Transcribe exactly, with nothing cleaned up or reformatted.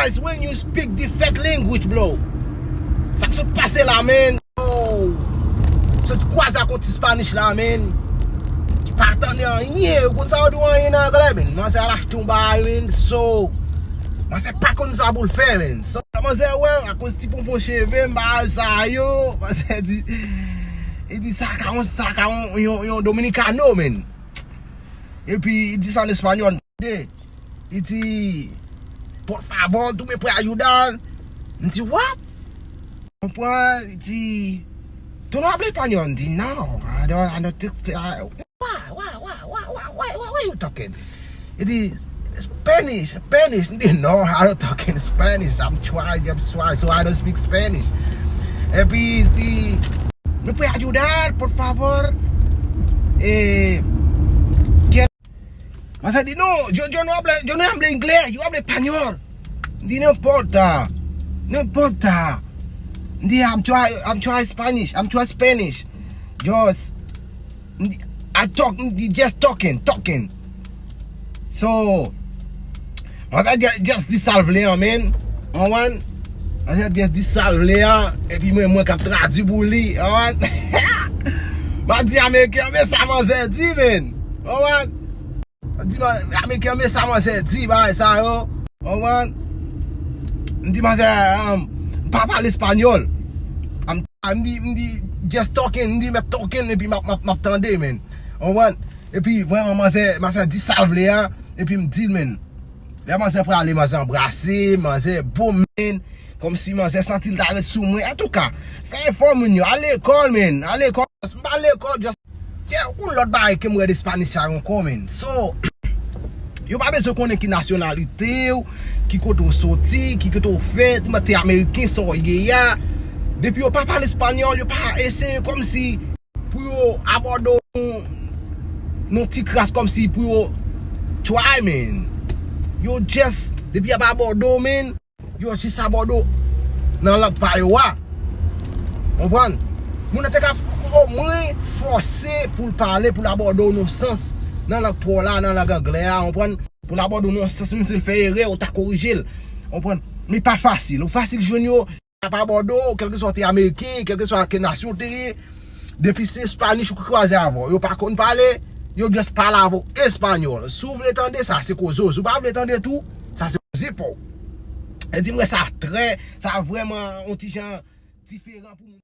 Guys, when you speak the first language, bro. Sa k sot pase la, man. Oh. Sot kwaze ak yon ti Spanish la, man. Ki pa tande anyen. Ou konn sa yo di w anyen nan anglè, man. Manzè al achte yon bagay, man. So, manzè pa konn sa pou l fè, man. So, manzè wè, akoz ti ponpon cheve m, bagay sa yo. Manzè di, li di, "Sa ka yon, sa ka yon, yon, yon Dominicano, man." Epi, li di sa an espanyòl. Li di, "Por favor, tú me puedes ayudar." M di, "What?" Konprann? Li di, "Tú no hablas español?" M di, "No, I don't, I don't think, I, why, why, why, why, why, why, why, why you talking?" Li di, "Spanish, Spanish." M di, "No, I don't talk in Spanish. I'm trying, I'm trying, so I don't speak Spanish." Epi, li di, "¿Me puede ayudar, por favor?" Eh, Manzè di, "No, yo, yo no hablo, yo no hablo inglés, yo hablo español." M di, "No importa, no importa." M di, "I'm try, I'm try Spanish, I'm try Spanish." Just, m di, "I talk," m di, "Just talking, talking." So, manzè just, just di sa l vle an, man. Ou konprann? Manzè just di sa l vle an, epi mwen, mwen k ap tradui pou li, ou konprann? M ap di Ameriken, "Men sa manzè di, man." Ou konprann? Di man, Ameriken, "Men sa manzè di, bagay sa yo." Ou konprann? M di, "Manzè, um, m pa pale espanyòl." M, m di, m di, "Just talking," m di, "Mèt talking," epi m ap, m ap, m ap tande, man. Ou konprann? Epi, vrèman, manzè, manzè di sa l vle a, epi m di l, man. Lè manzè prale, manzè anbrase, manzè bon, man. Kòmsi manzè santi l ta ret sou mwen. Antouka, fè efò moun yo. Al lekòl, man. Al lekòl. M pa lekòl, just, yeah, ou konn lòt bagay ke m wè de Spanish sa yo ankò, man. So, yo pa bezwen konnen ki nasyonalite w, ki kote w soti, ki kote w fèt, ou mèt te ameriken, sa w ye a. Depi yo pa pale espanyòl, yo pa eseye kòmsi pou yo abòde w nan, nan ti kras kòmsi pou yo try, man. Yo just, depi y ap abòde w, man, yo jis abòde w nan lang pa yo a. Konprann? Moun nan te ka f-, omwen fòse pou l pale, pou l abòde w nan sans, nan lang pa w la, nan lang anglè a, konprann? Pou l abòde w nan sans, menm si l fè erè, ou ta korije l. Konprann? Men pa fasil. Ou fasil jwenn yo, y ap abòde w, kèlkeswa w te ameriken, kèlkeswa ke nasyon w te ye. Depi se Spanish ou ki kwaze avè w, yo pa konn pale, yo just pale avè w espanyòl. Si w vle tande, sa se koze w. Si w pa vle tande tou, sa se koze pa w. E di m wè sa trè, sa vrèman yon ti jan diferan pou moun.